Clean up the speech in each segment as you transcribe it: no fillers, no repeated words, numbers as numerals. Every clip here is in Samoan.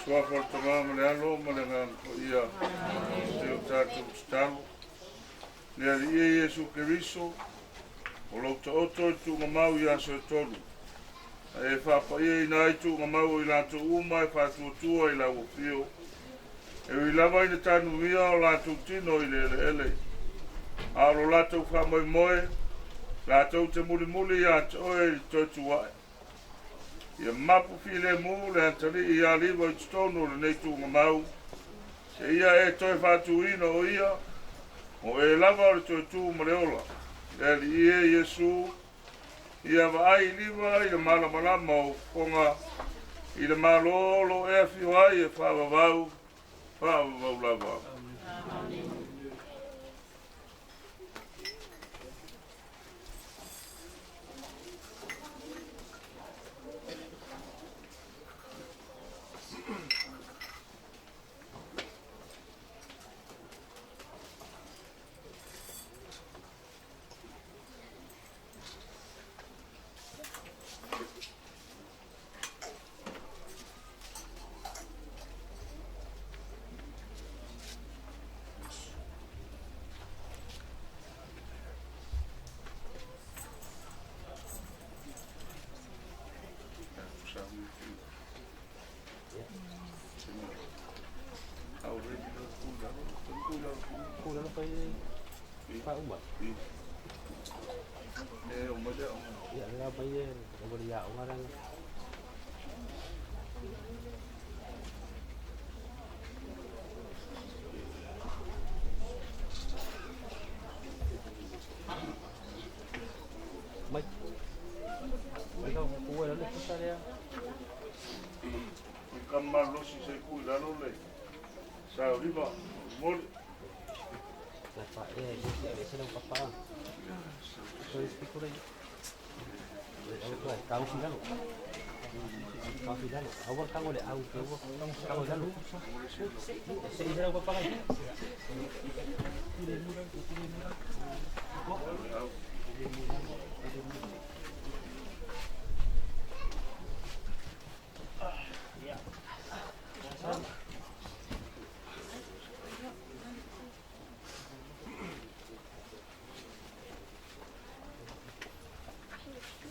Suafa o le Tama ma le Alo ma le Agaga Paia, se o tatou tatalo. Le Alii e Iesu Keriso, o lou taoto i tuugamau i aso e tolu, a e faapaiaina ai tuugamau o i latou uma e faatuatua i lau afio, e ui lava ina tanumia o latou tino i le eleele, a o lo latou faamoemoe, latou te mulimuli ia te oe i le toe tu ae. Ia mapu filemu le atalii ia Liva i totonu o lenei tuugamau, seia e toe faatuina o ia, o e lava o le toe tu ma le ola. Le Alii e Iesu, ia vaai Liva i le malamalama o fofoga i le Malo o lo e afio ai e faavavau, faavavau lava. Amen.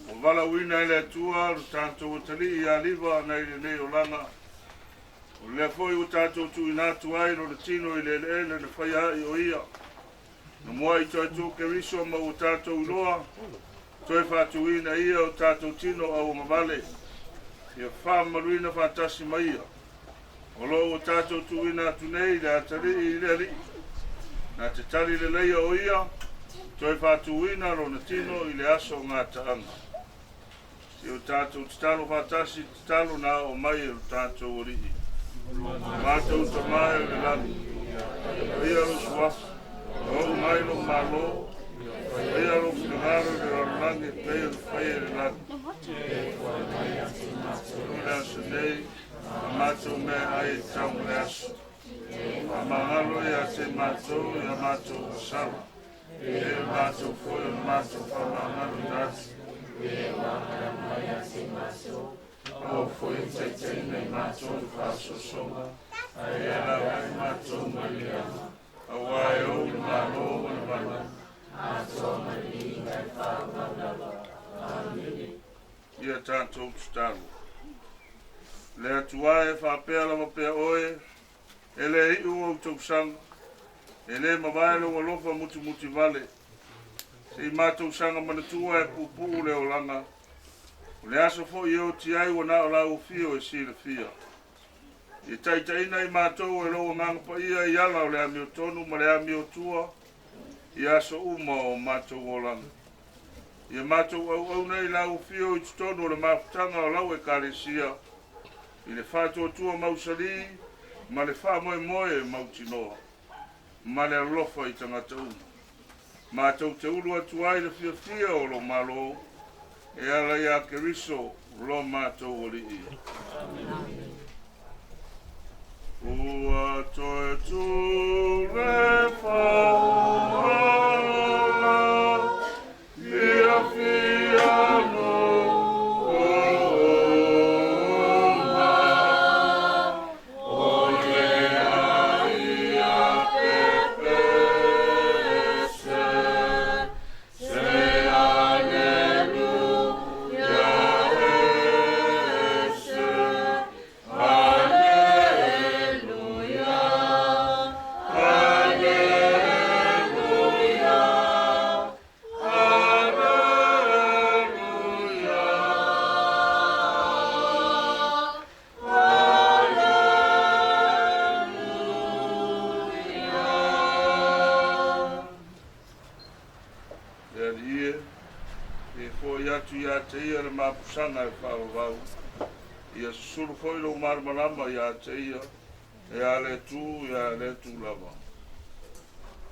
O valaauina e le Atua lo tatou atalii ia Liva nai lenei olaga, o lea foi ua tatou tuuina atu ai lona tino i le eleele na faia ai o ia. Na muai toe tu Keriso ma ua tatou iloa, toe faatuina ia o tatou tino auagavale, ia faamamaluina faatasi ma ia. O lo ua tatou tuuina atu nei le atalii i le Alii, na te tali leleia o ia, toe faatuina lona tino i le aso o gataaga. Se o tatou tatalo faatasi tatalo na oo mai e lo tatou Alii. Matou Tama e o le lagi, paia lou suafa, oo mai lou Malo, paia lou finagalo i le lalolagi e pei ona faia i le lagi. O le aso nei, a matou mea ai e tau ma le aso. Faamagalo ia te matou ia matou masala, e matou foi o matou faamagalo atu. Aua foi e taitaiina i matou i faasoasoga, ae ia lau ai matou mai le ama. Aua e ou le Malo ma le valaau. tatou tatalo. Le Atua e, faapea lava pea oe, e le iu ou tausaga, e le mavae lou alofa mutimutivale. Se i matou saga manatua e puupuu le olaga, o le aso foi e oti ai ua na o lau afio e silafia. Ia taitaiina i matou e lou Agaga Paia i ala o le amiotonu ma le amiotua i aso uma o matou olaga. Ia matou auauna i lau afio i totonu o le mafutaga o lau Ekalesia, i le faatuatua mausali ma le faamoemoe mautinoa, ma le alofa i tagata uma. Matou te ulu atu ai le fiafia o lou Malo, e ala iā Keriso lo matou Alii. Ua toe tule faaola fiafia nuu uma, o le aia pepese, se aleluia ese, aleluia, aleluia, aleluia. Aleluia. Le Alii e, e fo'i atu ia te ia le mapusaga e faavavau. Ia susulu foi lou malamalama ia te ia, e a le tu, e a le tu lava.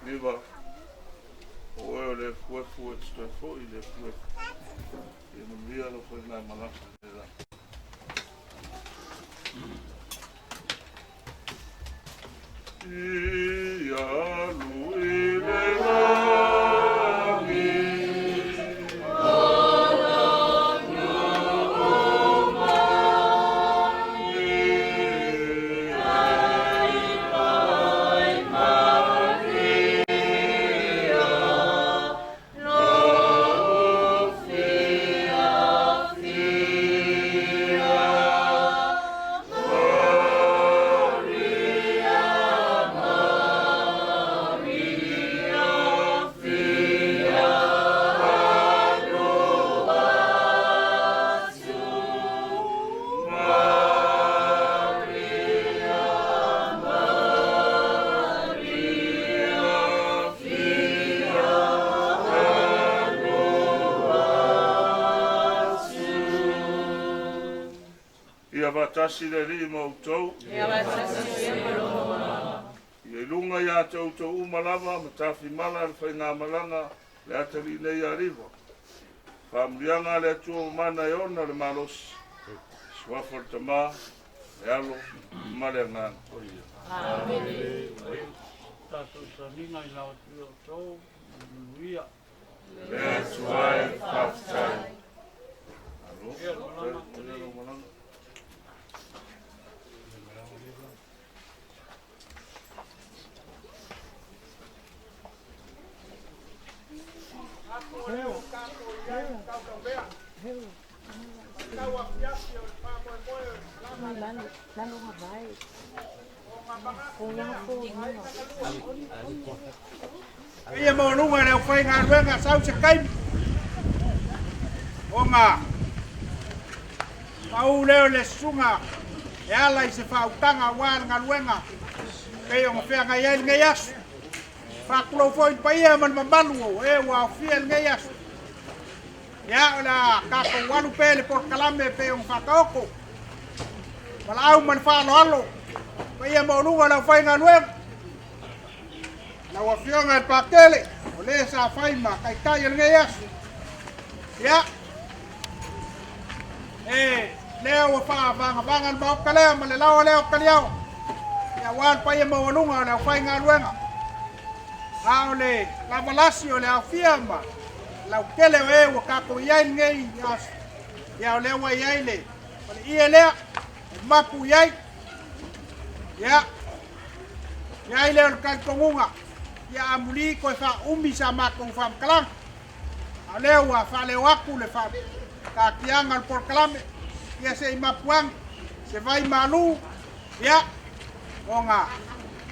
Liva, o oe o le efuefu e te toe foi i le efuefu. Ia manuia lau faigamalaga i le lagi. Ia alu i le lagi. Ia faatasi le Alii ma outou. Ia faatasi ai ma lou agaga. Ia i luga ia te outou uma lava ma tafimala le faigamalaga le atalii nei ia Liva. Faamanuiaga a le Atua mamana e ona le malosi, suafa o le Tama, le Alo ma le Agaga Paia. Amene. Tatou taniga i lau atu i outou ma le manuia. Le Atua e, faafetai. Malo, Ia le malaga. faafetai lau malaga. Paia maualuga i le aufaigaluega sau se taimi ona pau lea o le susuga e ala i se faautaga aua le galuega pei ona feagai ai lenei aso. Faatulou foi i le paia ma le mamalu o e ua aofia i lenei aso. Ia, o le a tatou alu pea i le polokalame pei ona faataoto. Valaau ma le faaaloalo, paia maualuga o le aufaigaluega. Lau Afioga i le Patele, o le sa fai ma taitai o lenei aso. Ia, e lea ua faavagavaga le maota lea ma le laoa lea o Taliao, ia aua le paia maualuga o le aufaigaluega. A o le lavalasi o le aofia ma lautele o e ua tatou i ai lenei aso, ia o lea ua i ai le faleie lea e mapu i ai. Ia, i ai lea o le talitonuga, ia amuli toe faaumi sa matou faamatalaga. A o lea ua faaleo atu le taatiaga o le polokalame, ia se i mapu ane se vai malu, ia ona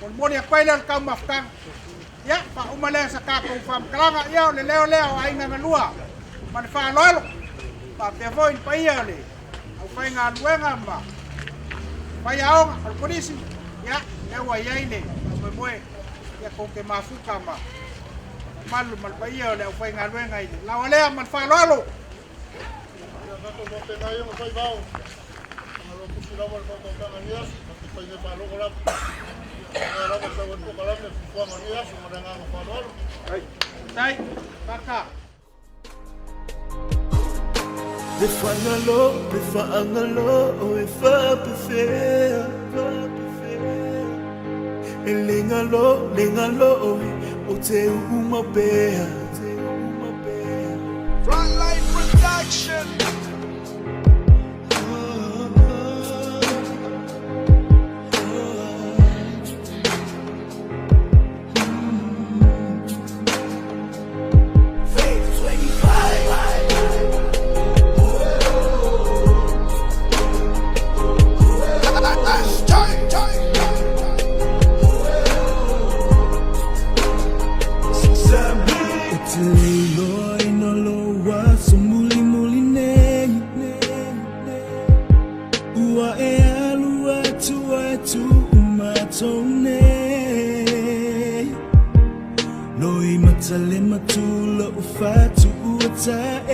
molimoli atu ai lea o le taumafataga. Ia faauma lea sa tatou faamatalaga. Ia o le leo lea o aiga galua ma le faaaloalo, faapea foi le paia o le aufaigaluega ma faiaoga o le kolisi. Ia lea ua i ai le faamoemoe, ia tou te mafuta ma mamalu ma le paia o le aufaigaluega i le laoa lea ma le faaaloalo. Ia tatou faapena ia ona faivao. Malo tusi lava le faatautaga i lenei aso. Tatou fai faalogo lava. Ia lava sau ai le polokalame fuafuaga o lenei aso ma le agaga faaaloalo. Tai, kaka. Le fagalo, le faagalo, e faapefea. E le galo, le galo, o te uuma pea. Frontline Production. Faith 25. O te leiloa ina loa so muli muli nei. Ua e alu atu atu umatou nei. Loi matale matula o fatu ua ta e.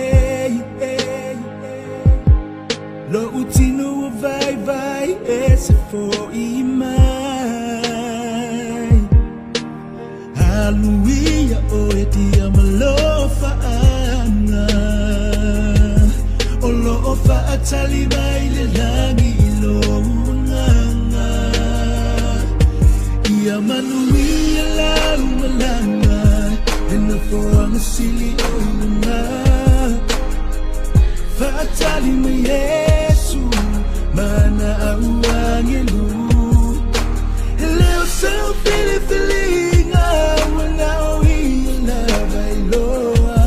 Lo utino o vai vai e se fo i mai. Hallelujah, o e tia malofa anga. O lo o faatali mai le langi i lo nganga. Ia manuia lau malanga, le nofoaga sili o i luga. Faatali mai Iesu, mana au agelu. E le o sau filifiliga, ua na o ia lava e iloa.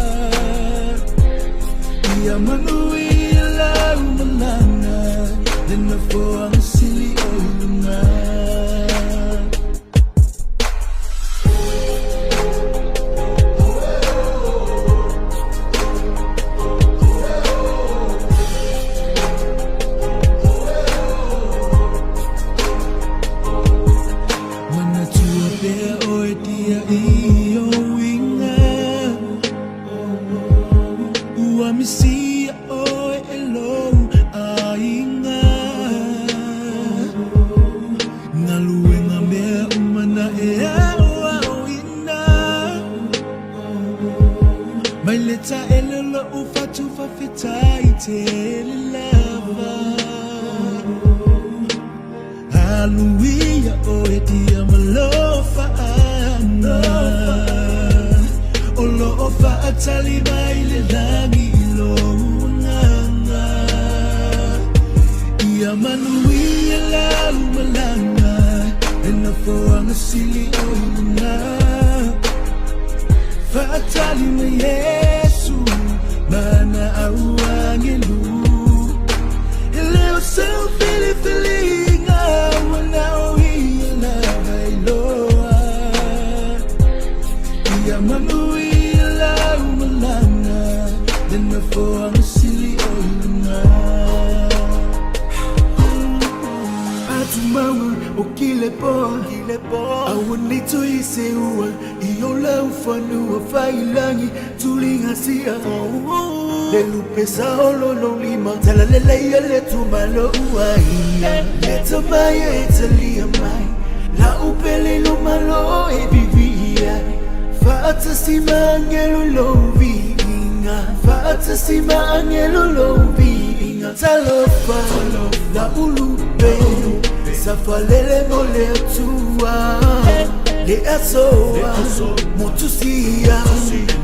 Ia manuia lau malaga, le nofoaga sili o i luga. Manatua pea oe tia i o uiga. Ua misia oe e lou aiga. Galuega mea uma na e aoaoina. Mai le taele o lou fatu faafetai tele lava. Hallelujah, o e tia malofa anga. O lo o faatali mai le langi i lo nganga. Ia manuia lau malaga, le nofoaga sili o i luga. Faatali mai Iesu, mana au agelu. E le o sau filifiliga, ua na o ia lava e iloa. Ia manuia lau malaga, le nofoaga sili o i luga. Atumaua o kilepoa, Aua nei toe seua i o lau fanua faiilagi tuliga sia. Le lupe sa olo lo lima talalelei le tumalo uaia. Le tamai e talia mai la upele lo malo e vivia. Faatasi ma angelo lo viiga. Faatasi ma angelo lo viiga. Talofa la ulupe safalele mo le Atua. Le asoa motusia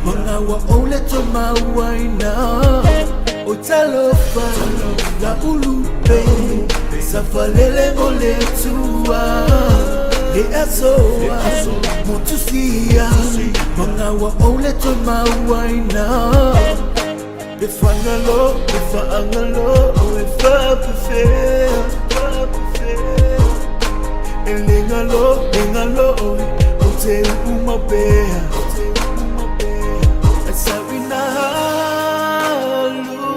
magaua o le tomauaina. O talofa la ulupe safalele mo le Atua. Le asoa motusia magaua o le tomauaina. Le fagalo, le faagalo e faapefea. E le galo, le galo ou te upu mau pea. Ae sau ina alu.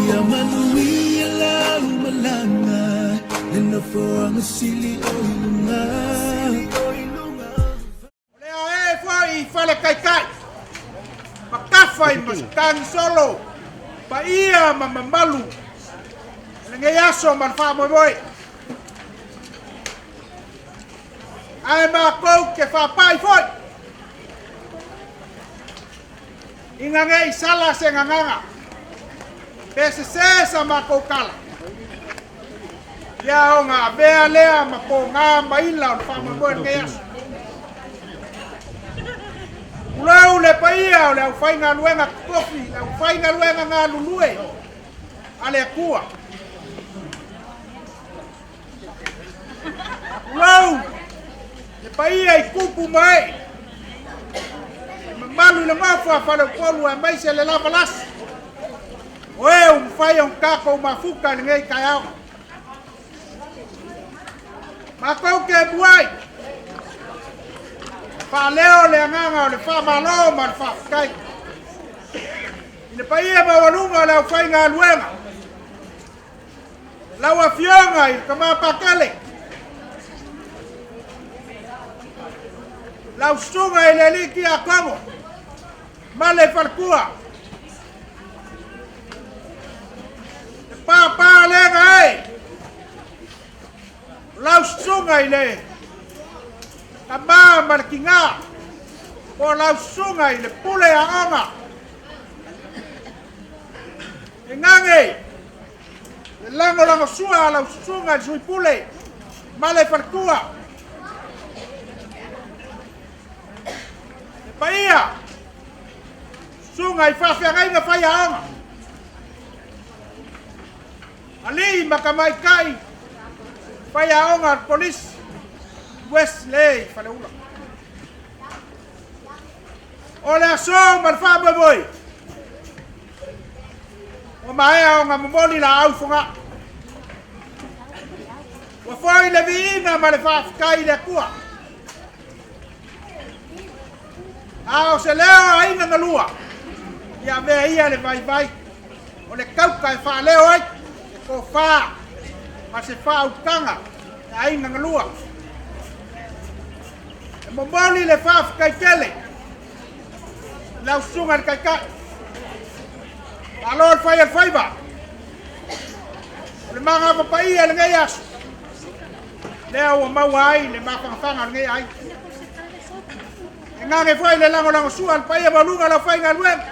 Ia manuia lau malaga, le nofoaga sili o i luga. O lea e foi i fale kaikai, ma kafa i masetagisolo, paia ma mamalu, o lenei aso ma le faamoemoe. Ae makou ke faapai foi, ina ne i sala se gagana, pe sesē sa makou tala, ia ona avea lea ma pogā maila o le faamoemoe i lenei aso. Tulou le paia o le aufaigaluega totofi, le aufaigaluega galulue a le Atua. Tulou le paia i tupu ma ee, le mamalu i le nofo a faleupolu aemaise le lavalasi, o e ua mafai ona tatou mafuta i lenei taeao. Matou te muai faaleo le agaga o le faamalo ma le faafetai i le paia maualuga o le aufaigaluega, lau Afioga i le Tama Pakele, lau Susuga i le Alii Tiakono ma le faletua, le papa lega e, lau Susuga i le Tama ma le Tigā, po o lau Susuga i le Pule Aoga, e gage le lagolagosua a lau Susuga i le Sui Pule ma le faletua, le paia susuga i faafeagaiga faiaoga, alii ma tamaitai faiaoga o le Kolisi Wesley Faleula. O le aso ma le faamoemoe, ua maea ona momoli laau i Fogaa. Ua foi le viiga ma le faafetai i le Atua. A o se leo a aiga na lua, ia avea ia le vaivai o le tauta e faaleo ai se tofa ma se faautaga i aiga na lua. E momoli le faafetai tele i lau Susuga i le Taitai. Malo le fai o le faiva. O le magava paia i lenei aso, lea ua maua ai le mafanafana o lenei aiga. E gage foi le lagolagosua a le paia maualuga o le aufaigaluega.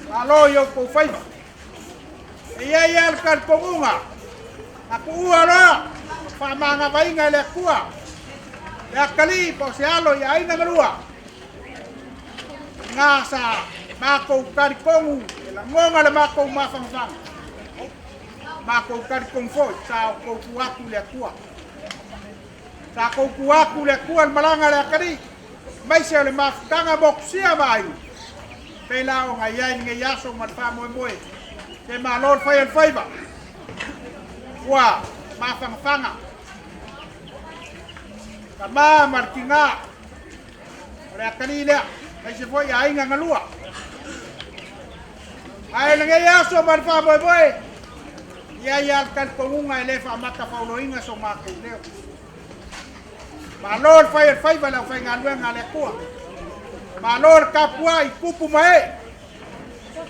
Malo i outou faiva. E i ai lava le talitonuga, a tuua loa faamagavaina e le Atua le atalii po o se alo i aiga na lua, ina sa matou talitonu e lagona le matou mafanafana, matou talitonu foi sa outou tuu atu i le Atua. Sa tou tuu atu i le Atua le malaga a le atalii, aemaise o le mafutaga motusia ma aiga, pei la ona i ai lenei aso ma le faamoemoe. Se malo le fai o le faiva, ua mafanafana tama ma le tigā o le atalii lea, aemaise foi aiga na lua. Ae lenei aso ma le faamoemoe, e i ai lava le talitonuga e le faamatafauloina so matou leo. Malo le fai o le faiva i le aufaigaluega a le Atua. Malo le tapuai i tupu ma ee.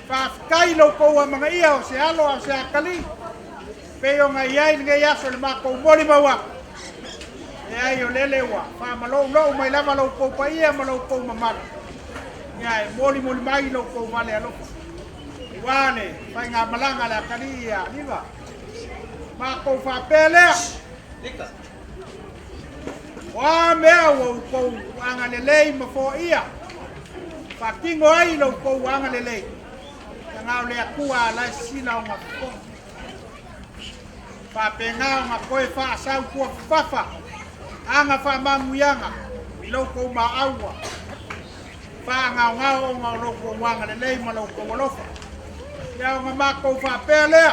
Faafetai i lo outou amanaia o se alo a o se atalii, pei ona i ai lenei aso i le matou molimau atu. Leai, o lele ua faamaloulou mai lava lo outou paia ma lo outou mamalu, ia e molimoli mai lo outou vale alofa aua le faigamalaga a le atalii ia Liva. Matou faapea lea, o a mea ua outou agalelei ma foaia, faatino ai lo outou agalelei, leaga o le Atua la e sisila ona fofoga. Faapena ona toe faasau tuafafafa aga faamanuiaga i lo outou maau ua Faagaogao ona o lo outou agalelei ma lo outou alofa. Ia ona matou faapea lea,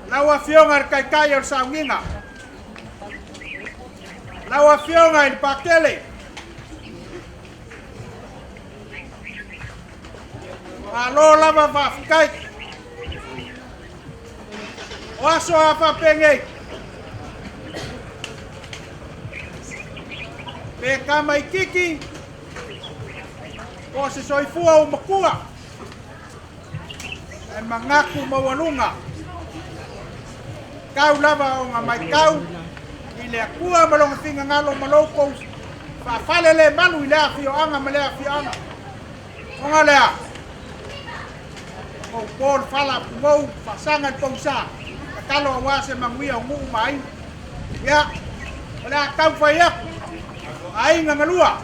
Lau Afioga i le Taitai o le Sauniga, lau Afioga i le Patele, malo lava faafetai. O aso a faapenei, pe tamaititi po o se soifua ua matua, ae manatu maualuga, tau lava ona matau i le Atua ma lona finagalo ma lo outou faafalelemalu i lea afioaga ma lea afioaga. Ona lea, ou po le fala pugou faasaga le pogisa, tatalo aua se manuia o nuu ma aiga. Ia, o le a taumafai atu, aiga na lua.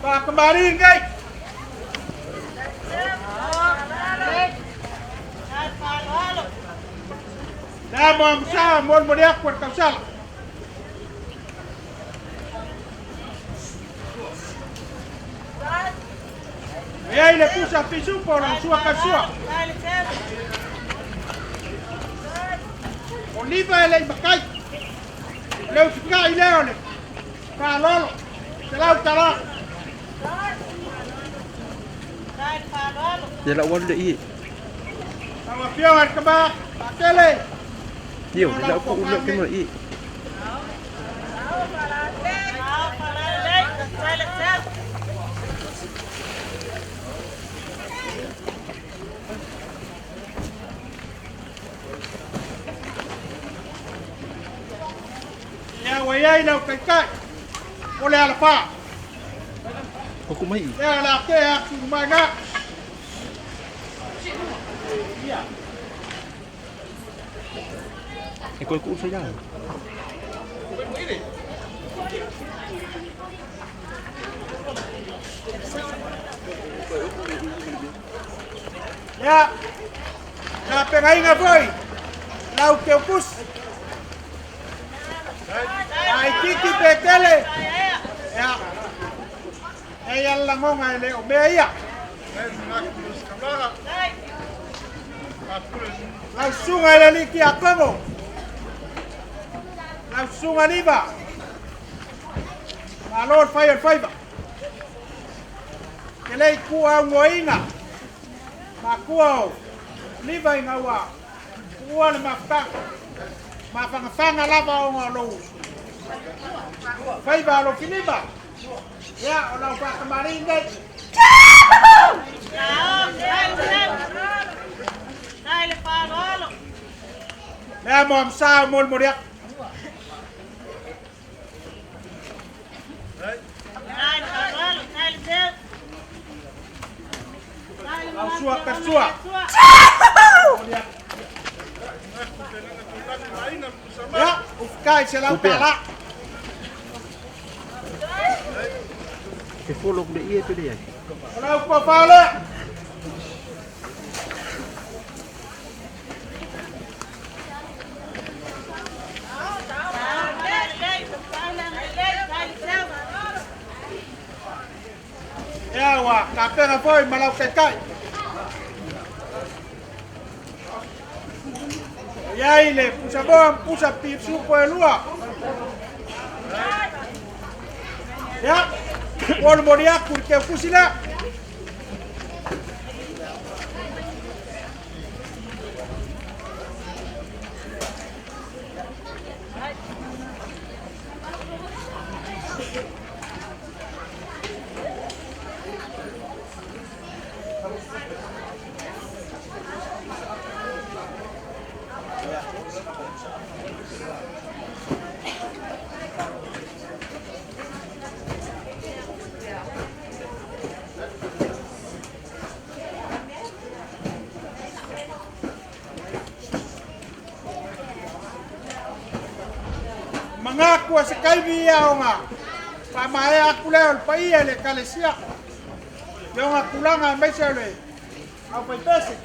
Faatamalii lenei. Le amo amusa molimoli atu e le tausala. E ai le pusa pisupo o lau sua kasua. O liva e lei makai. O le usikai lea o le faalolo. Selau tala. Ia lau alu le ie. Lau afioga i le tama, faatele. Io, le lau ko ulo ke mo ie. Ia ua i ai lau taitai. O le alafā. Ko ku mai. Lea o le a tea atu i mai na. E koe ku sa ia. Ia, tapenaina foi lau teukusi. Aititi pe tele. Ia, e ia le lagona e le o mea ia. Lau susuga i le alii tiakono, lau susuga Liva, malo le fai o le faiva. Ke le i tuuaunoaina matua o Liva ina ua tuua le mafutaga, mafagafaga lava ona o lou faiva o lou filima. Ia, o lau faatamalii nei. Le amo amsa o molimoli atu. Lau sua kasua. Ia, ufukai se lau tala. E folo ku le ie pe le ai. O lau pofao lea. Ia ua tapena foi ma lau taitai. E i ai le pusamoa ma pusa pisupo e lua. Ia, molimoli atu i le teukusi lea. Magaku a se kaivi ia ona faamaea atu lea o le paia i le ekalesia i ona tulaga aemaise o le aufaipese.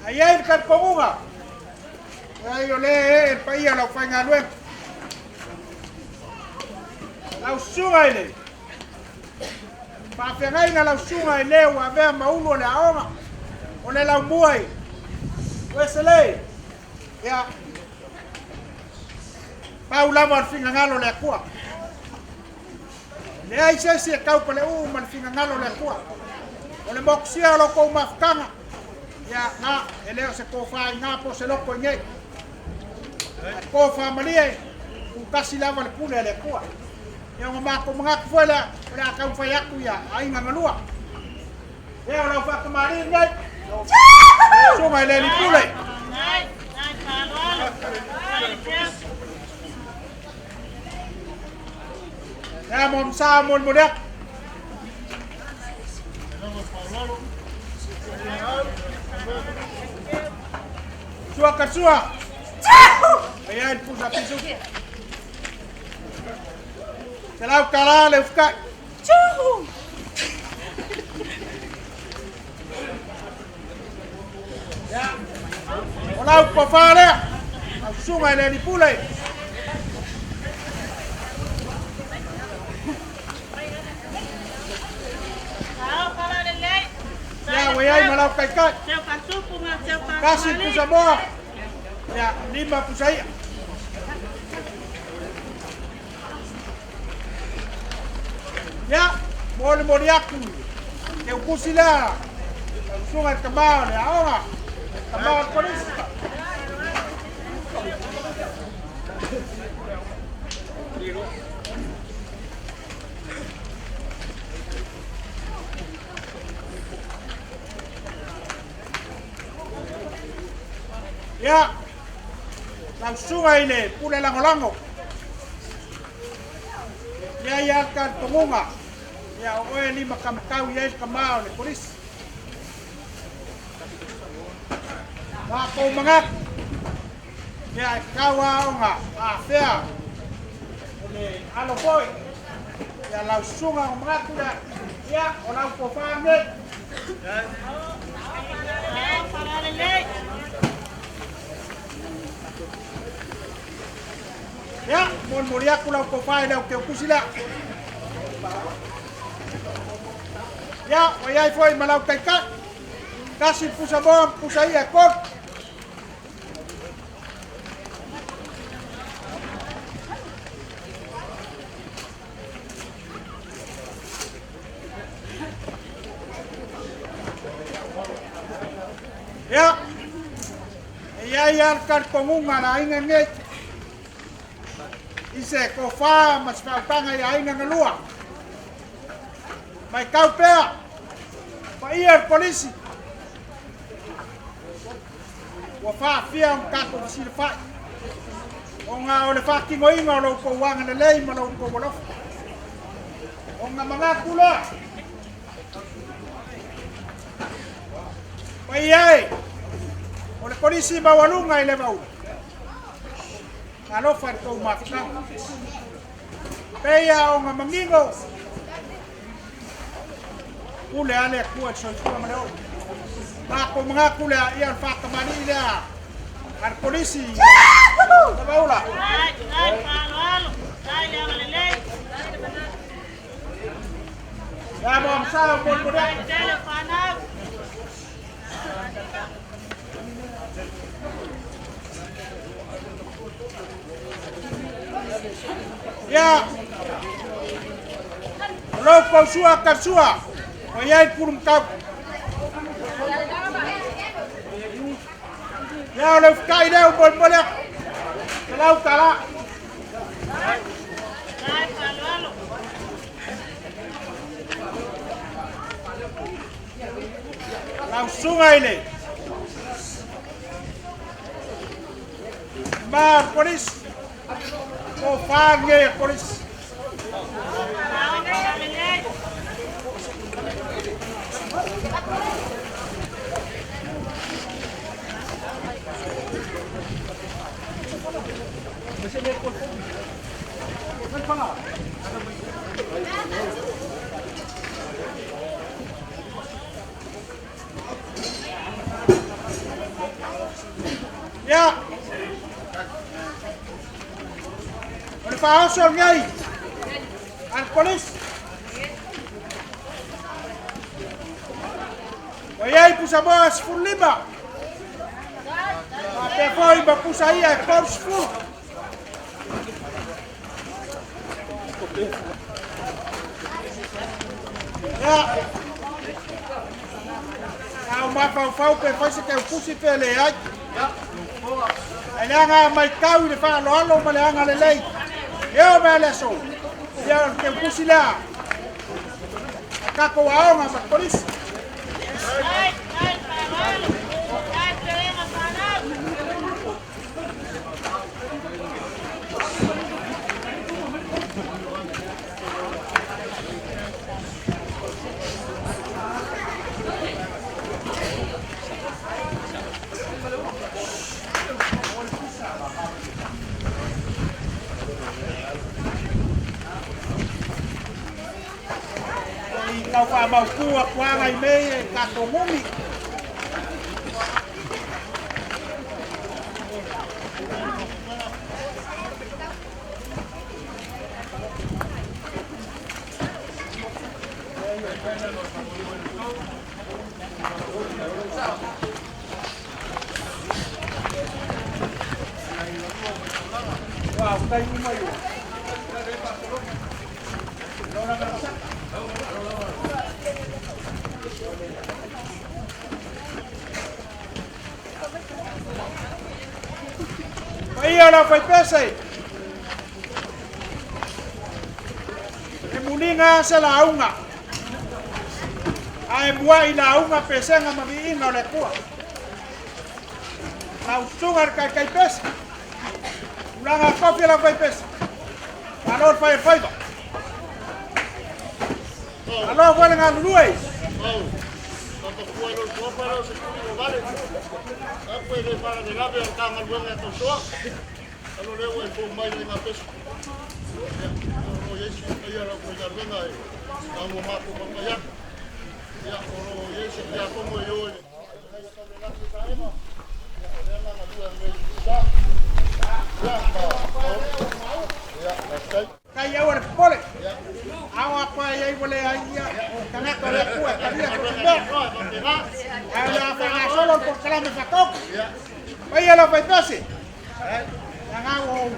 Ae i ai le talitonuga, Ai o le e le paia o le aufaigaluega. Lau susuga i le faafeagaiga lau susuga i le ua avea ma ulu o le aoga o le laumua i Wesley. Ia, pau lava o le finagalo o le Atua. E leai se isi e taupaleuu ma le finagalo o le Atua. O le motusia o lo outou mafutaga, ia, na, e le o se tofa i ina po o se loto i nei. Ae tofa malie, tutasi lava le pule a le Atua. Ia ona matou manatu foi lea, o le a taumafai atu ia aiga na lua. Ia o lau faatamalii lenei, susuga i le Alii Pule. Ia mo msa molimoli atu. Sua ka sua. Ai ai pusa pisu. Se lau tala le ufukai. Ia, o lau pofā lea, lau susuga i le Alii Pule. Ia, ua i ai ma lau taitai. Tasi pusa moa, ia, 5 pusa ia. Ia, molimoli atu ke ukusi lea, lau susuga i le tama o le aoga, tama o le kolisi. Ia, lau susuga i le pule lagolago, ia ia le talitonuga, ia o oe lima kamatau i ai le tama o le kolisi. Matou manatu, ia e tatau lava ona afea o le alo foi, ia lau susuga o manatu lea, ia o lau tofa lenei. Ia, molimoli atu lau tofa i le au teukusi lea. Ia, ua i ai foi ma lau taitai. Tasi le pusa moa ma pusa ia e 3. Ia, e i ai lava le talitonuga a le aiga nei, i se tofa ma se faautaga i aiga na lua. Matau pea, paia o le polisi, ua faafia ona tatou fesilafai, ona o le faatinoina o lo outou agalelei ma lo outou alofa. Ona manatu lea, paia e, o le polisi maualuga i le vaula, alofa i le tou mafutaga. Peia ona manino, pule a le Atua i le soifua ma le ola. Matou manatu lea, ia o le faatamalii lea a le polisi le vaula. Ia mo amsa o molimoli atu. Ia, o lou pausua kasua, ua i ai le pulumatau. Ia, o le ufukai lea ua molimoli atu, $100. Lau susuga i le ma polisi, o fa nei a polisi. Ia, le faaoso lenei a le Kolisi. Ua i ai pusamoa 15, faapea foi ma pusa ia e 30. Ia, sa ou mafaufau pe fai se teutusi pe leai. Ae leaga matau i le faaaloalo ma le agalelei e oo mai le aso, ia o le teutusi lea a tatou aoga ma le kolisi. I tau faamautu atuaga i mei e tatou mumi. Paia o le aufaipese, e muliga se lauga, ae muai lauga pesega ma viiga o le Atua. Lau susuga i le taitaipese, tulaga tofi o le aufaipese, malo le fai o le faiva. Malo foi le galulue. Kai au le popole. Ao a pa ai wale ai ia o tagata o le Atua e talia so se mea. Ae o le a faagasolo le polokalame faataupu. Paia le aufaipese. Leaga ua ou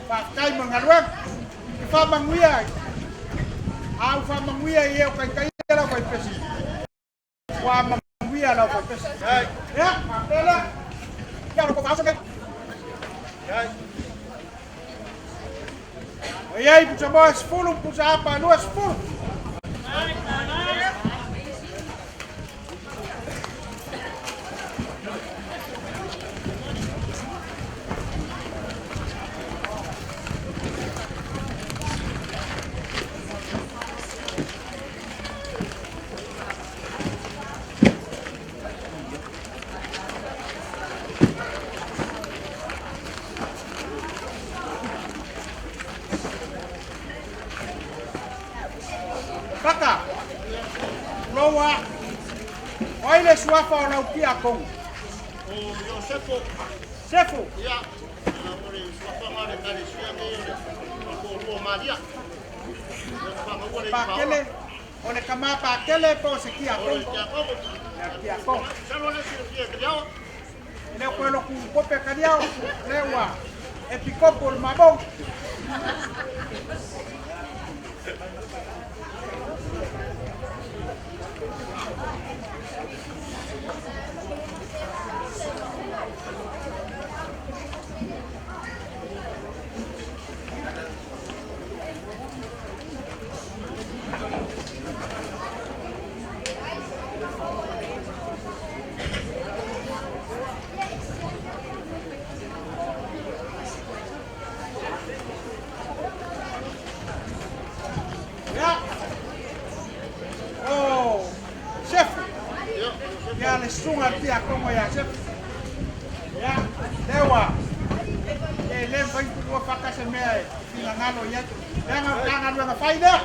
faafetai mo le galuega. E faamanuia ai. A ou faamanuia i e o taitaia le aufaipese. Ua manuia le aufaipese. Ia, faapea lea. Ia, o le faaoso nei. Ua i ai pusamoa e 10, pusa apa e 20. Paka, loa, o ai le suafa o lau tiakono? O Iosefo. Sefo. Ia, o le suafaga o le ekalesia nei o le toalua o Maria. Pakele, o le tama Pakele po o se tiakono? O le tiakono. Tiakono. Masalo le silafia e Kaliao. E le o koe loku kope Kaliao, le ua epikopo le mabou. Ia, o Sefu. Ia, le susuga le tiakono ia Sefu. Ia, lea ua e le mafai ona tuua fata se mea e finagalo i ai. Leaga o le Matagaluega fai lea.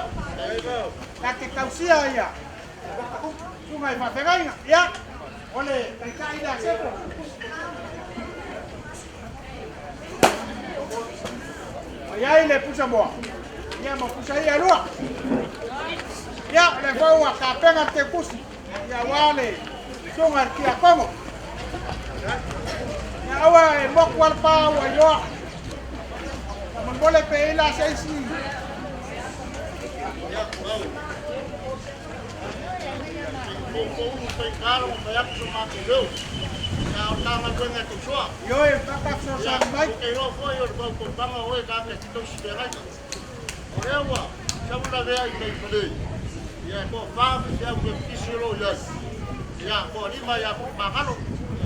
Ta te tausia ia susuga i faafeagaiga. Ia, o le taitai lea Sefu. Ua i ai le pusamoa ia ma pusa ia e lua. Ia, o lea foi ua tapena le teukusi ia aua le susuga i le Tiakono. Ia aua e moku lava le pa ua iloa. Faamolemole pe i ai la se isi. Ioe, faata fesoasoani mai.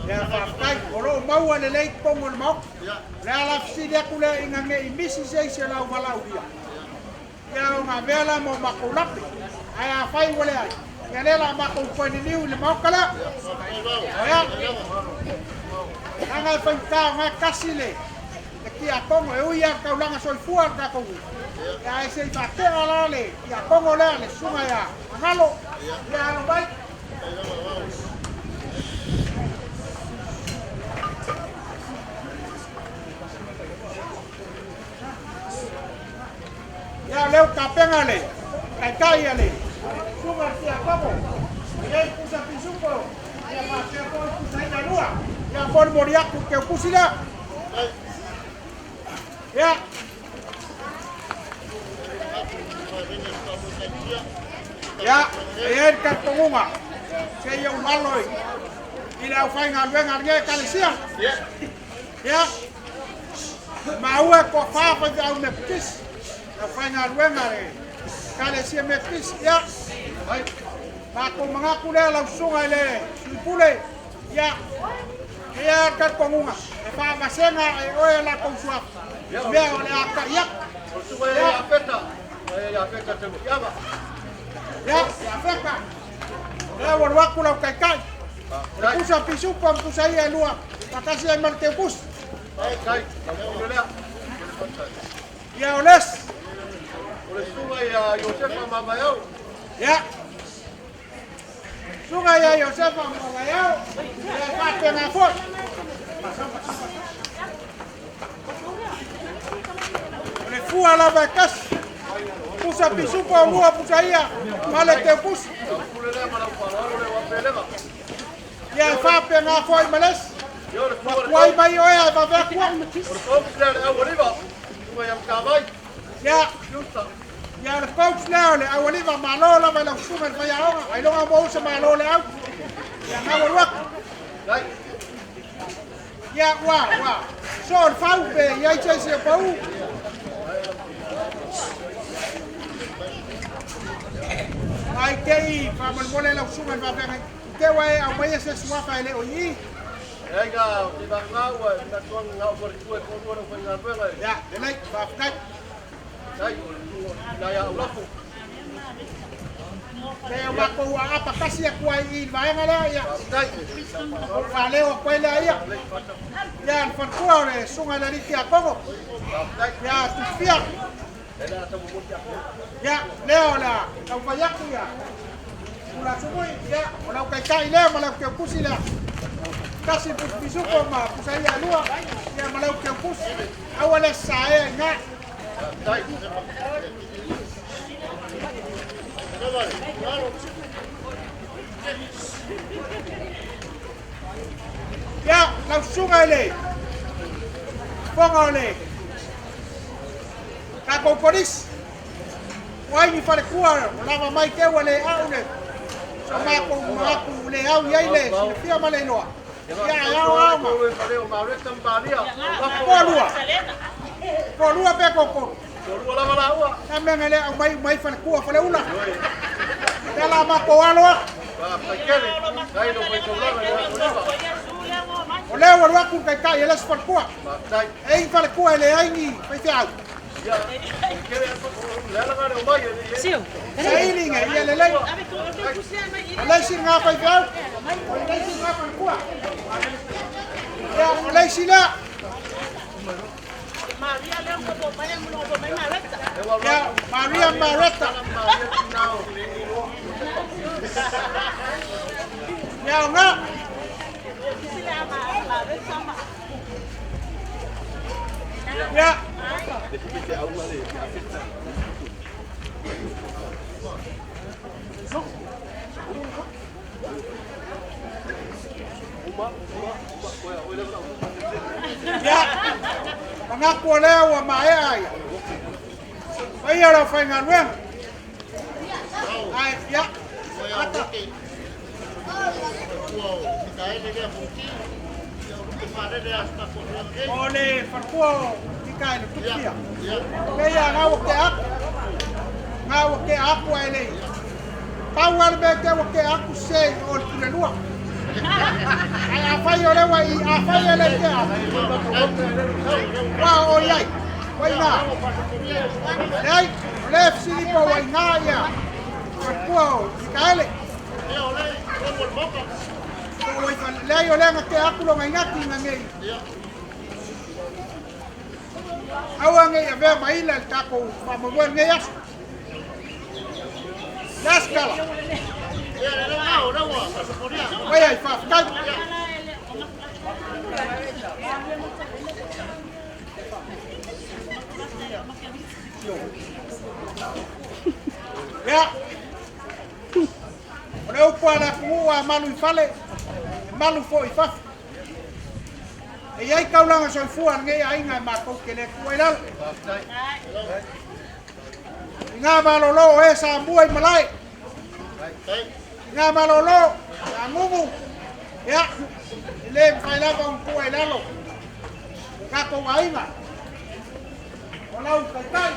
Ia faafetai, o lo o maua lelei i totonu o le Maota. O le ala fesili atu lea ina ne i misi se isi o le auvalaaulia, ia ona avea lea ma o matou lape. Ae afai ua leai, ia lea o le a matou toe liliu i le Maota lea. Ia, leaga e faigata o lena e tasi le tiakono, e ui lava i le taulaga soifua a le tatou nuu, ia ae se i faatea la le tiakono lea, le susuga ia Magalo. Ia alo mai. Ia o lea ua tapena le taitai a le susuga i le Tiakono, e i ai pusa pisupo, ia faapea foi pusa i'a e lua. Ia molimoli atu le teukusi lea. Ia. Ia, e i ai le talitonuga, se i ou alo i le aufaigaluega a lenei Ekalesia. Ia, maua e toafa faifeau Metotisi, le aufaigaluega a le Ekalesia Metotisi. Ia, matou manatu lea lau susuga i le Sui Pule, ia, e i ai le talitonuga, e faavasega e oe latou suafa, mea o le a tai atu. Ia, Iafeta, o lea ua alu atu lau taitai, o le pusa pisupo ma pusa ia e lua, faatasi ai ma le teukusi. Ia, o le isi. Ia, susuga ia Iosefa Mavaeao, ia e faapena foi. O le fua lava e tasi. Pusa pisupo, lua pusa ia, ma le teukusi. Ia e faapena foi ma le isi. Ua tuai mai oe ae vave atu au. Ia, ia o le coach lea o le Aualiva, malo lava i lau susuga i le faiaoga, ailoga ua usa malo le au. Ia gau alu atu. Ia, ua, ua, soo le fau pe i ai se isi o pau. Ai te i faamolemole lau susuga i le faafeagaiga. I te ua e aumaia se suafa e le o i i. Ia, lelei, faafetai. Se o matou aapa tasi atu ai i le vaega lea, ia. O le faaleo atu ai lea ia. Ia, le faletua o le susuga i le alii tiakono. Ia, Tusifia. Ia, lea o le a taumafai atu ia. Tulasumui, ia, o lau taitai lea ma lau teukusi lea. Tasi pusa pisupo ma pusa ia e lua, ia ma lau teukusi. Aua le saea i ina. Ia, lau susuga i le fofoga o le tatou polisi. Ua ai ni faletua ua lava mai te ua le au le so matou manatu le au i ai le silafia ma le iloa. Ia ae ao ao ma. Toalua. Toalua pe toatolu. Na mea na le au mai mai faletua faleula. Lea la matou alo atu. O lea ua alu atu le taitai e le isi faletua. E i faletua e leai ni faifeau. Saili nge ia lelei. O le isi lena faifeau. O le isi lena faletua. Ia, o le isi lea. Ia, Maria Mareta. Ia, o ngā. Ia. Ia, manatu o lea ua maea ia. Paia o le aufaigaluega. Ae, ia, ata. O le faletua o Mikaele Tupia. Pei a ngau ke aku. Ngau ke aku ai lei. Pau ale me te ke aku se o le pule lua. Ai a fai o le wa i a fai ele te a. Wa o iai. Wai ngā. Leai, o le fesili po o ai ngā ia. Faletua o Mikaele. Leai o le nga te aku lo ngai ngati nga ngei. Aua ngei avea maila le takou faamoemoe lenei aso. Le a se tala? Oi ai, faafetai. Ia, o le upu a le atunuu a malu i fale, e malu foi i fafo. E i ai taulaga soifua a lenei aiga e matou te le tuua i lalo. I ngā malolo o e sa mua i malae. I ngā malolo, sa gugu, ia, e le mafai lava ona tuua i lalo o tatou aiga. O lau taitai,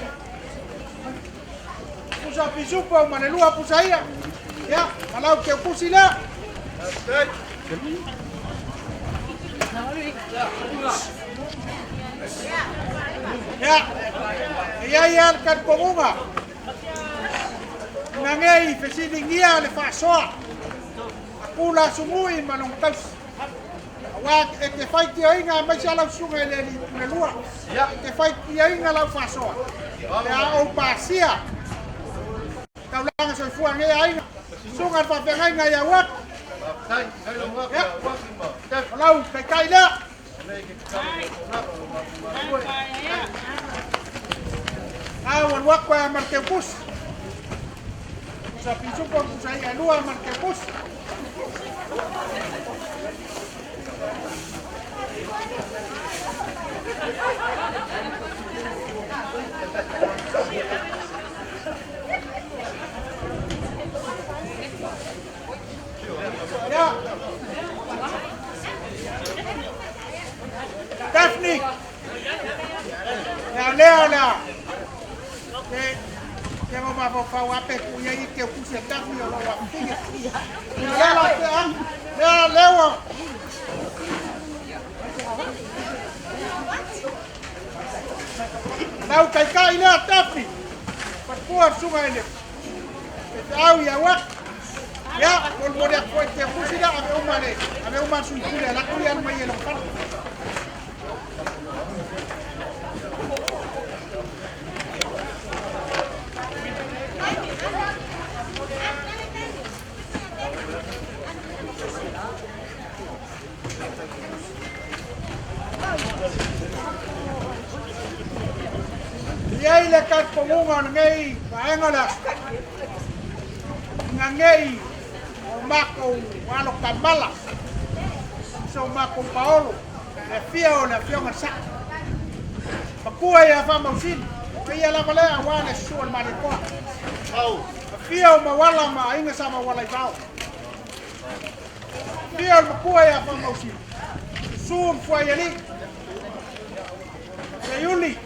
pusa pisupo ma le lua pusa ia, ia, ma lau teukusi lea. Ia, e i ai lava le talitonuga, ina ne i fesiligia le faasoa a Tulasumui ma lona tausi. Aua e te faitioina aemaise lava lau susuga i le alii Pulelua, e te faitioina lau faasoa pe a ou pasia taulaga soifua lenei aiga. Susuga i le faafeagaiga ia Uaki. Ia, o lau taitai lea. A ua alu atu ai ma le teukusi. Pusa pisupo ma pusa i'a e lua ma le teukusi. Ia. Daphne. Ia lea o lea. Te te mo mafaufau ape ku ia i te kusi e Daphne o lo afifine. Lea la te a. Lea lea ua. Lau taitai lea Daphne. Patua suga i le feau ia ua. Ia, molimoli atu foi te kusi lea, ave uma le, ave uma le sui pule a latou ia alu mai e lona fale. I ai le talitonuga o lenei vaega o le aso, ina nei o matou alo tamala, so matou paolo, le afio o le Afioga i le Sao, matua ia Faamausili, o ia lava lea aua le susu o le Malietoa. Afio o Mauala ma aiga sa Mauala i Vao. Afio o le matua ia Faamausili, susu le Fuaialii, Seiuli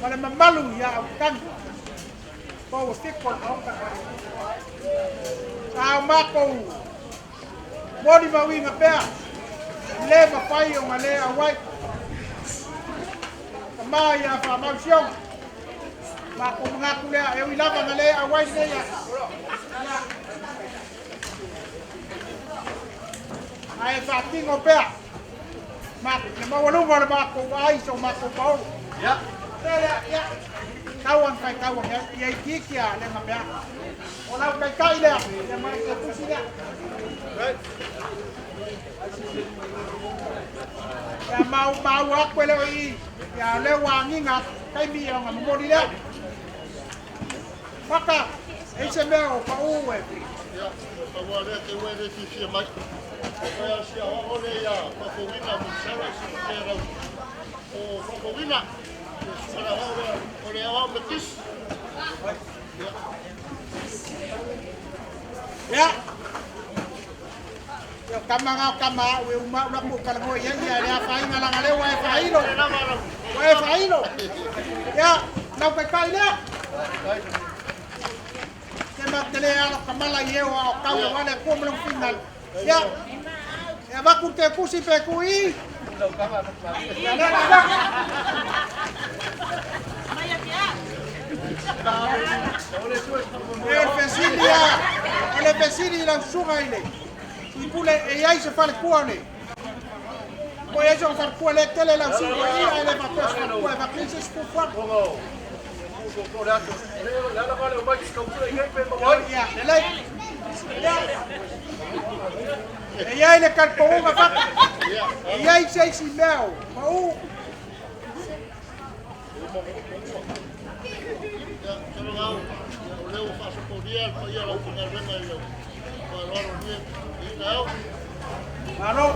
ma le mamalu ia Autagi. Po ua fiko le maota. A o matou molimauina pea, le mafai ona le auai. Tama ia Faamau Sioga. Matou manatu lea, e ui lava na le auai lenei aso. Ae faatino pea ma le maualuga o le matou vaai i so matou paolo. Ia. Lea, ia. Tau an fai tau an ia itiiti a le mea. O lau taitai lea, ia mai te pusi lea. Ia mau mau aku e leo i. Ia o lea ua agiga atu taimi ia ona momoli lea. Faka, e i se mea o pau e. Ia, pau lea te ue le fifia mai. O ia sia o le ia fafowina mo sala si te rau. O fafowina. Suka la o le o le ao metis. Ia. Ia kama ngā kama au e uma ula ko kala ia ia le afainga langa le wa e failo. Wa e failo. Ia, lau kai kai lea. Te ma te le alo kamala i e o au kau e wale kua malong final. Ia. Ia vaku te kusi pe kui. Ia le la E o le fesili a, o le fesili i lau susuga i le Tuipule e iai se falekua o le. Po iai se falekua le tele lau susuga ia e le faapea se falekua e faapea se isi fuafuaga. Ia, lelei. Ia. E iai le talitonuga fata. E iai se isi mea o pau. Ia, talo o lea ua faasopolia le paia o lau faigaluega i lau faaaloalo i lenei taeao. Malo.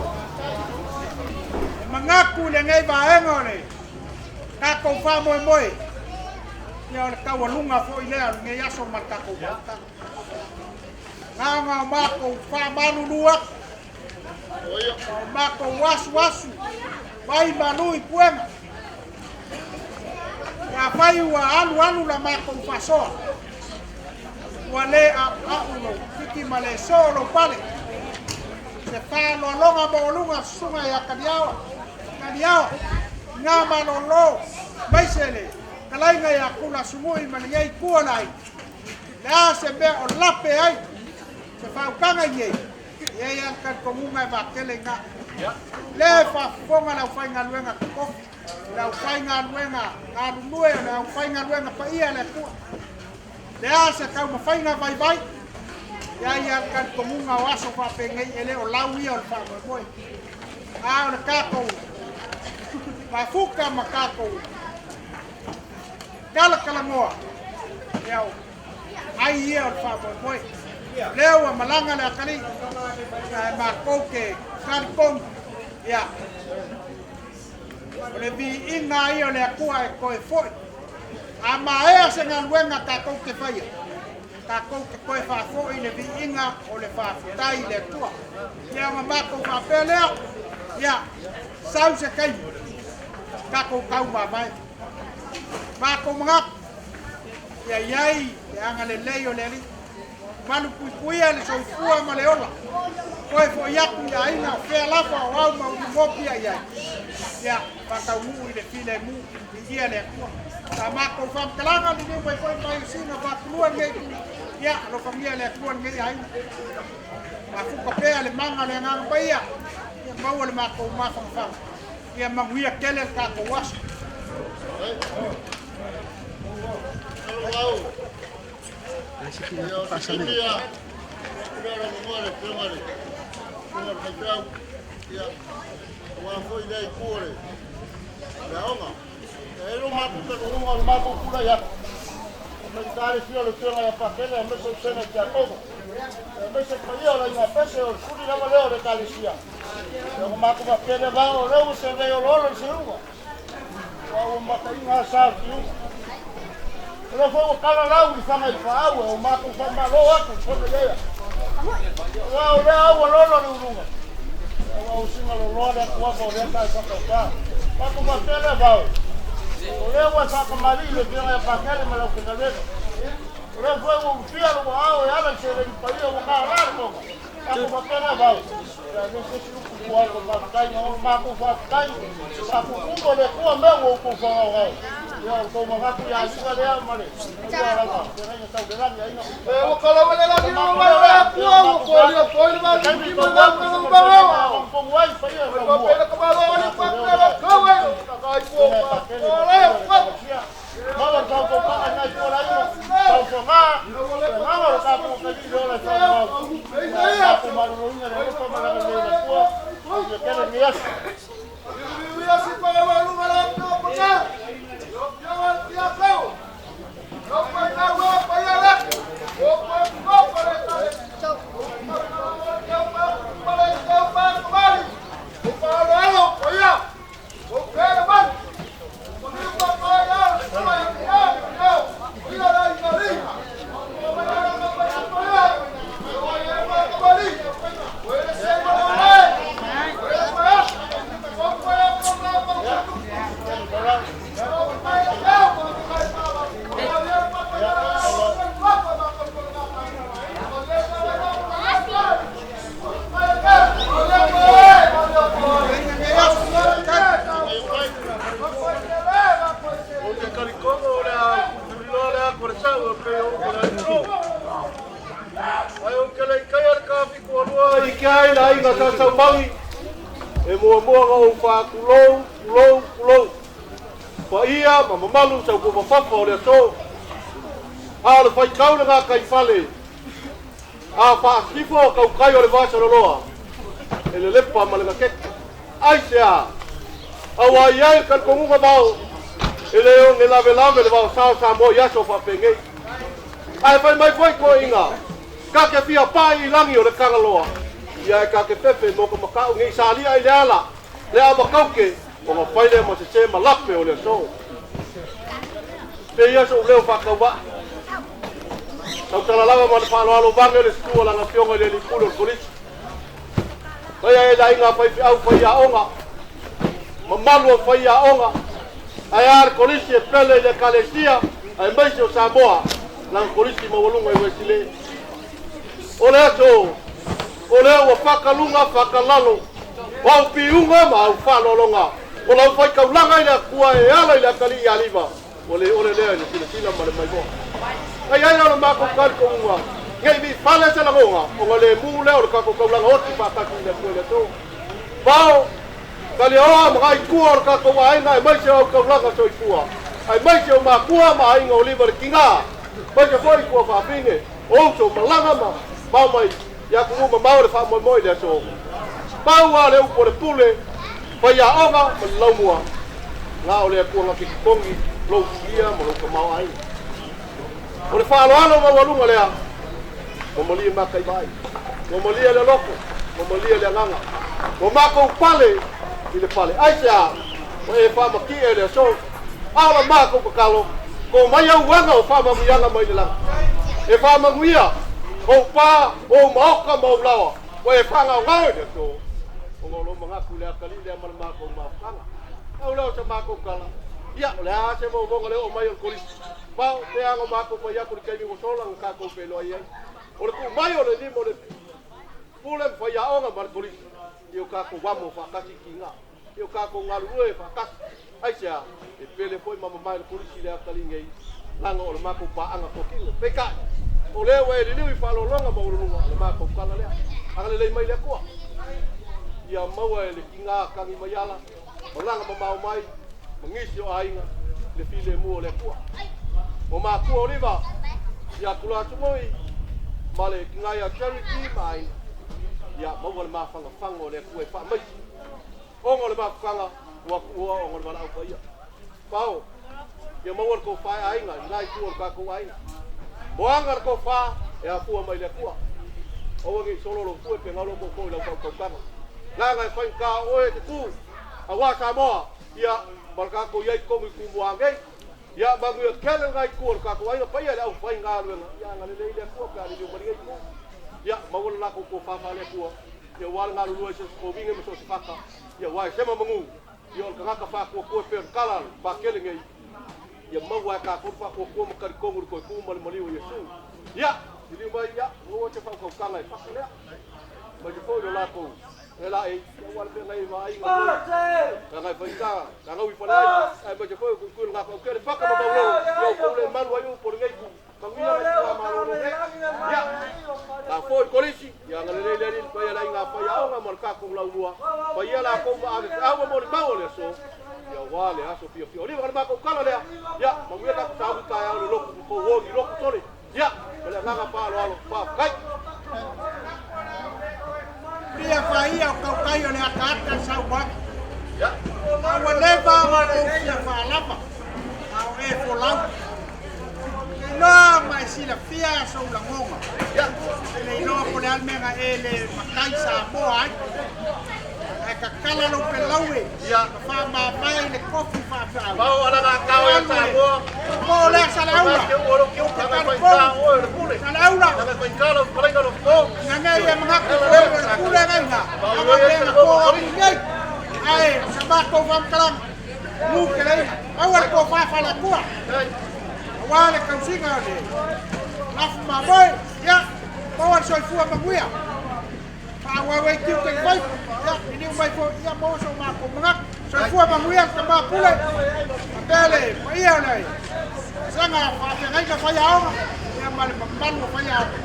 E manatu i lenei vaega o le tatou faamoemoe. Ia o le taualuga foi lea o lenei aso ma le tatou mafuta. Na ona o matou faamalulu atu. O matou asuasu vai malu i puega. Ia afai ua alualu la matou faasoa. Ua le a'ua'u lou fiki ma le soo lou pale. Se faaaloaloga maualuga susuga ia Kaliaoa, Kaliaoa, ngā malolo, maise le kalaiga ia Kula Sumui ma lenei itu o le aiga. Le a se mea o lape ai se faautaga i nei, e i ai lava le talitonuga e vaatele i ina. Le faafofoga le aufaigaluega totofi, le aufaigaluega galulue, o le aufaigaluega paia a le Atua. Le a se taumafaiga vaivai, e i ai lava le talitonuga o aso faapenei e le o lau ia o le faamoemoe. A o le tatou mafuta ma tatou talatalanoa, ia o ai ia o le faamoemoe. Lea ua malaga le atalii, ia e matou te talitonu, ia o le viiga ia o le Atua e toe foi. A maea se galuega tatou te faia, tatou te toe faafoi le viiga o le faafetai i le Atua. Ia ona matou faapea lea, ia sau se taimi tatou taumamae. Matou manatu, ia i ai le agalelei o le Alii, malupuipuia le soifua ma le ola, toe foi atu i aiga o fea lava o au ma ulumopi ia i ai. Ia, faataunuu i le filemu, viia le Atua. Sa matou faamatalaga liliu mai foi mai usina faatulua lenei itu. Ia, alofagia le Atua lenei aiga. Mafuta pea le maga o le Agaga Paia, ia maua le matou mafanafana. Ia manuia tele le tatou aso. Talo Ia, o se taimi ia, pule lau mamoa le afioga i le susuga i le faifeau, ia, aua foi lea itu o le aoga. E ai lo matou talitonuga o le matou tulai atu, e mai tale fia o le afioga ia Pakele, aemaise o Sena Tiakono, aemaise le paia o le aiga pese, o le suli lava lea o le Ekalesia. Ia, o matou faapea lea vao, o lea ua servei oloolo i seuga. Ua ua mataiga sa o tiuga. O lea foi ua kala lau i faga i faau e o matou faamalo atu i fona ia. Ua o lea au lolo le uluga. Ua o singa loloa le atu ava o lea ta e whakauta. Matou faapea lea vao. O lea ua whakamali le fioga ia Pakele ma lau faigaluega. O lea foi ua ulufia le ua ao e ala i seleni paia ua kālā le tonga. Matou faapea lea vao. Ia le se si upu tua ai ko faafetai ma o matou faafetai. Faatutumo le Atua mea ua outou fagaogao. Ia o le tou manatu ia aiga lea ma le ia lava. Feagaiga tau le lagi aiga. E ua kala wale lagi no mai o Atua ua koli o foi le malu ki ma ngau ngau ngau. Pongu ai paia O pa pele ka malo ni pa pele ka wai. Ka kai po pa. O le pa. Maua tau tau panga ngai tua lai tau whanga, nganga o tātou ka li le ola i whanau. Tātou maruro inga le alofa ma langa le la tua, ia kere ni aso. Ia si pa wa lu mala no pa ka. Ai ou te le i taia le tafitu alua i ke ai le aiga sa Saumagi e muamua ona ou faatulou, tulou, tulou. Paia ma mamalu saupufafafa o le aso. A o le faitau le gataifale a faasifo tautai o le vasaloloa e lelepa ma le gatete. Aisea? Auā i ai le talitonuga vao e le oge lavelave le vaosa o Samoa i aso faapenei. Ae fai mai foi toeaiina, ta te fia pai i lagi o le Tagaloa, ia e ta te fefe mo ka maka'u nei salia i le ala, le amakauke, ona fai lea ma sesē ma lape o le aso. Pei ia so'u leo faatauvaa. Tautala lava ma le faaaloalo vage le susu o lana afioga i le alii pule o le Kolisi. Faia e le aiga faifeau faiaoga, mamalu o faiaoga, ae a le Kolisi e pele i le Ekalesia aemaise o Samoa, lana Kolisi maualuga i Uesile. O le aso, o lea ua fakaluga fakalalo, o au piuga ma au faaaloaloga, o lau faitaulaga i le Atua e ala i le atalii ia Liva, ua le ole lea i le silasila ma le maimoa. Ai ai o le matou talitonuga, nei mi fale se lagoga, ona le mu lea o le tatou taulaga oti faatasi i le Atua i le aso. Vao, taliaoa ma gaitua o le tatou aiga aemaise o au taulaga soifua, aemaise o makua ma aiga o Liva le tiga, aemaise foi tua faafine, o uso malaga ma mao mai i atunuu mamao le faamoemoe i le aso. Pau lava le upu a le pule, faiaoga ma le laumua, na o le Atua na te totogi lou fulia ma lou tamaoaiga. O le faaaloalo maualuga lea, ua malie maka i vaai, ua malie le loto, ua malie le agaga, ua matou pale i le pale. Aisea? Ua e faamatie i le aso. A o la matou tatalo, ko mai auaga o faamanuiaga mai le lagi. E faamanuia ou pa, ou maota ma ou laoa, ua e faagaogao i le aso, ona o lou manatu i le atalii lea ma le matou mafutaga. Pau lea o sa matou tala, ia, o le a se moomooga le oo mai o le Kolisi? Pao, pe ana o matou fai atu i le taimi ua sola na tatou feiloai ai. O le tuu mai o le lima o le pule ma faiaoga ma le Kolisi, ia o tatou amo faatasi i tiga. Ia o tatou galulue faatasi. Aisea? E pele foi ma mamae le Kolisi i le atalii nei, leaga o le matou paaga tokino. Peitai, o lea ua e liliu i faaaloaloga maualuluga o le matou tala lea. Agalelei mai le Atua. Ia maua e le tiga tagi mai ala, malaga mamao mai, ma nisi o aiga, le filemu o le Atua. O matua o Liva, ia Tulasumui, ma le tiga ia Charity ma aiga, ia maua le mafanafana o le Atua e faamaisi. Ona o le mafutaga ua tuua ona o le valaau paia. Pao, ia maua le tofa e aiga i la itu o le tatou aiga. Moaga le tofa e afua mai le Atua. Aua ne i solo lou fue pe galo koko i lau fautautaga. Leaga e faigata o oe e te tu, aua Samoa, ia, ma le tatou i ai i totonu i Tumua nei. Ia, manuia tele lena itu o le tatou aiga, paia i le aufaigaluega, ia agalelei le Atua pe a liliu mai lenei itu. Ia, maua le latou tofa faale-Atua, ia aua le galulue i so o se kovine ma so o se fata, ia aua e sema manu, ia o le tagata faatuatua e pei o le tala a le Pakele nei, ia maua e tatou le faatuatua ma talitonu i le toe tu ma le maliu o Iesu. Ia, liliu mai, ia, maua se faautautaga e faka lea, aemaise foi lo latou e la e, ia aua le mea ngai vaaiga foi, ngai faita, ngai i fale ai, aemaise foi o kuikui le ngaka aukele, faka ma maulolo, ia outou le malu ai upu o lenei itu. Manuia le Atua malolo nei. Ia, la foi le Kolisi, ia agalelei le Alii paia le aiga faiaoga ma le tatou laulua, paia latou ma ave feau ma molimau o le aso, ia aua le aso fiafia. O liva le matou tala lea, ia, manuia tatou sauni taeao le lotu tou o i lotu tole. Ia, ma le agaga faaaloalo, faafetai. Fia faia o tautai o le ataata i saunoaga. A ua leva ona ou fia faalava, a o e folau. Ou te iloa ma e silafia sou lagona. E le iloa po o le a le mea na e le matai Samoa ai. Ae tatala lou pelaue ma faamavae i le kofi faafeau. Pao ala ngā kao e Samoa. Po o lea Saleaula. Ou te talitonu. Saleaula. Ina nei e manatu foi o le pule nei na. Aga le na po atu nei. Ae o sa matou faamatalaga. Nu ke leina. Aua le tofa faale-Atua. Aua le tausiga o le lafu mamoe. Ia, maua le soifua manuia. Faaauau ai tiute i faiva. Ia, liliu mai foi, ia maua so matou manatu. Soifua manuia le tama pule. Faapea le paia o le vasega faafeagaiga faiaoga. Ia ma le mamalu o faiaoga.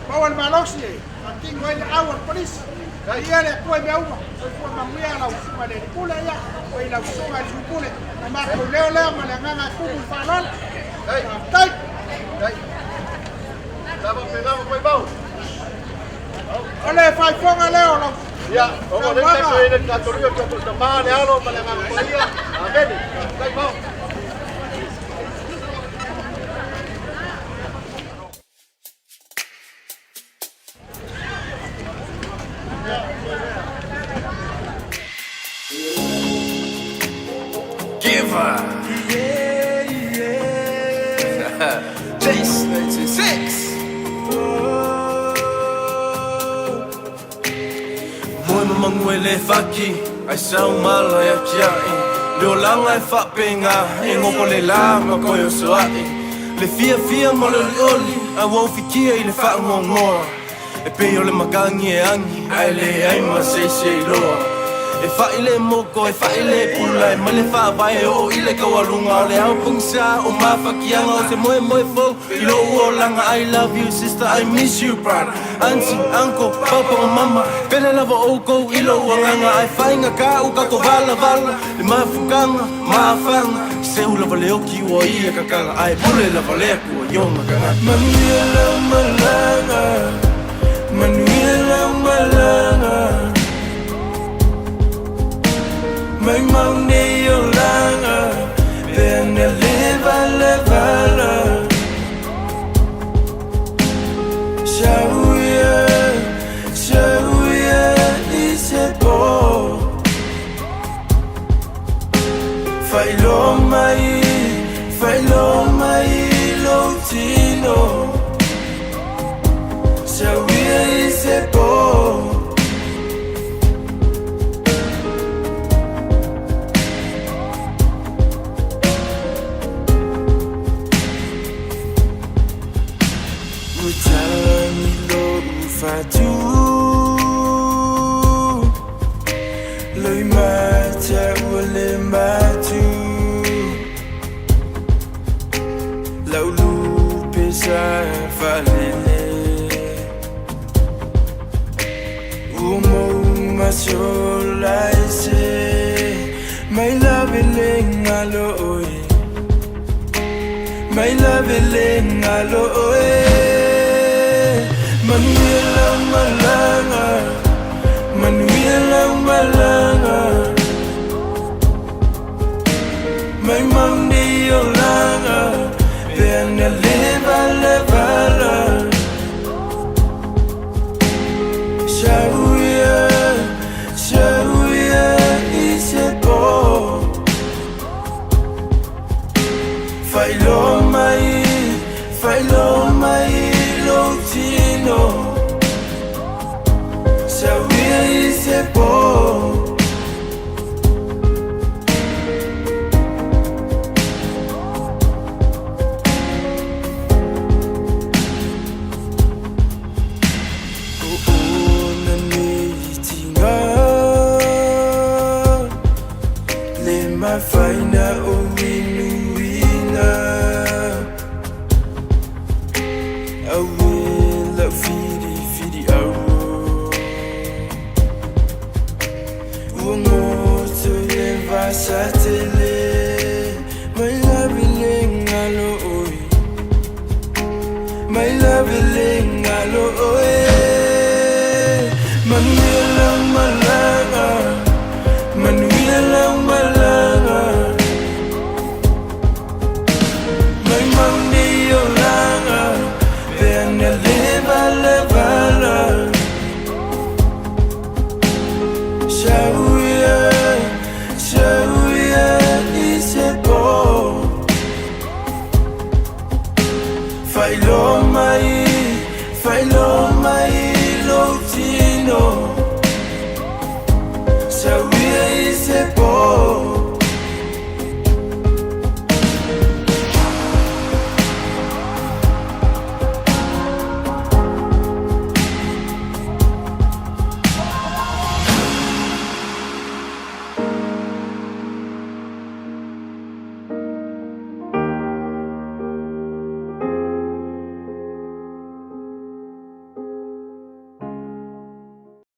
Maua le malosi e faatino ai le au a le Kolisi. Viia le Atua i mea uma. Soifua manuia lau Susuga i le Alii Pule, ia, ma i lau Susuga i le Sui Pule. O le matou leo lea ma le agaga e tumu i le faaaloalo. Faafetai. O le faaifoga lea o lau Ia, ona o lea tatou i ai le tatou alii, o le tatou Tama, le Alo ma le Agaga Paia. Amene. Faafetai Mao. Giver. Chase 96. Moe ma magu e le faki ai sau mala e atia'i Le olaga e faapeigā e gogo le la ma koe osoa'i Le fiafia ma le olioli a ua ufikia i le faagoagoa E pei o le makagi e agi ae leai ma se isi e iloa E fa'i le moko e fa'i le pula e mai le faavae e oo i le taualuga O le ao pogisa o mafakiaga o se moemoe fou i lou olaga I love you sister I miss you brother Auntie, uncle, papa ma mama Pele lava oukou i lou agaga Ae faigata u tatou valavala Le mafukaga, mafaga Seu lava le oki ua ia kakala Ae pule lava le Atua i ona tagata Manuia lau malaga Manuia lau malaga Maumau nei olaga Pe ana leva levala Sauia, sauia i se po Faailoa mai, faailoa mai lou tino Sauia i se po. Ua tagi lou fatu Loimata ua le matu Lau lupe sa faalele Ua mou masola ese Mai lave le galo oe Mai lave le galo oe Manuia lau malaga Manuia lau malaga Maumau nei olaga Pe ana leva levala Sauia, sauia i se po Faailoa mai, faailoa mai lou tino Sauia i se po. O ona nei tiga Le mafaina o inuina Aue lau filifili au Ua goto i le vasa tele Mai lave le galo oe Mai lave le galo.